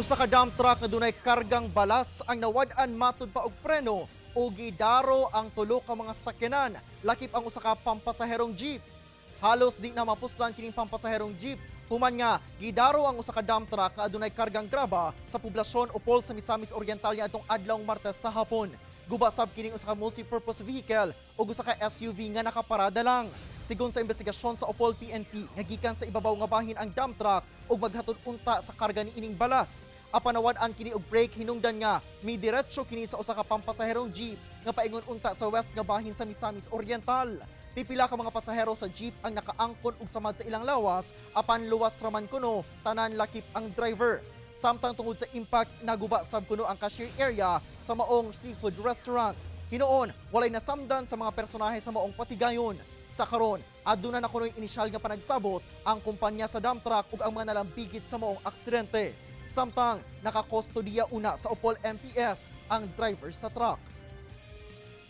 Usa ka dump truck nga dunay kargang balas ang nawad-an matud pa og preno o gidaro ang tulo ka mga sakyanan, lakip ang usa ka pampasaherong jeep. Halos di na mapuslan kining pampasaherong jeep human nga gidaro ang usa ka dump truck nga adunay kargang graba sa poblasyon Opol sa Misamis Oriental niadtong adlawng Martes sa hapon. Guba sab kining usa ka multi-purpose vehicle ug usa ka SUV nga nakaparada lang. Sigon sa investigasyon sa Opol PNP, nga gikan sa ibabaw nga bahin ang dump truck ug maghatod unta sa karga ni ining balas. Apan nawad-an kini og brake hinungdan nga midiretso kini sa usa ka pampasaherong jeep nga paingon unta sa west nga bahin sa Misamis Oriental. Pipila ka mga pasahero sa jeep ang nakaangkon og samad sa ilang lawas, apan luwas raman kuno tanan lakip ang driver. Samtang tungod sa impact, naguba sab kuno ang cashier area sa maong seafood restaurant. Hinuon, walay nasamdan sa mga personahe sa maong patigayon. Sa karon, aduna na kuno'y inisyal nga panagsabot ang kumpanya sa dump truck ug ang mga nalambigit sa maong aksidente. Samtang nakakustodiya una sa Opol MPS ang driver sa truck.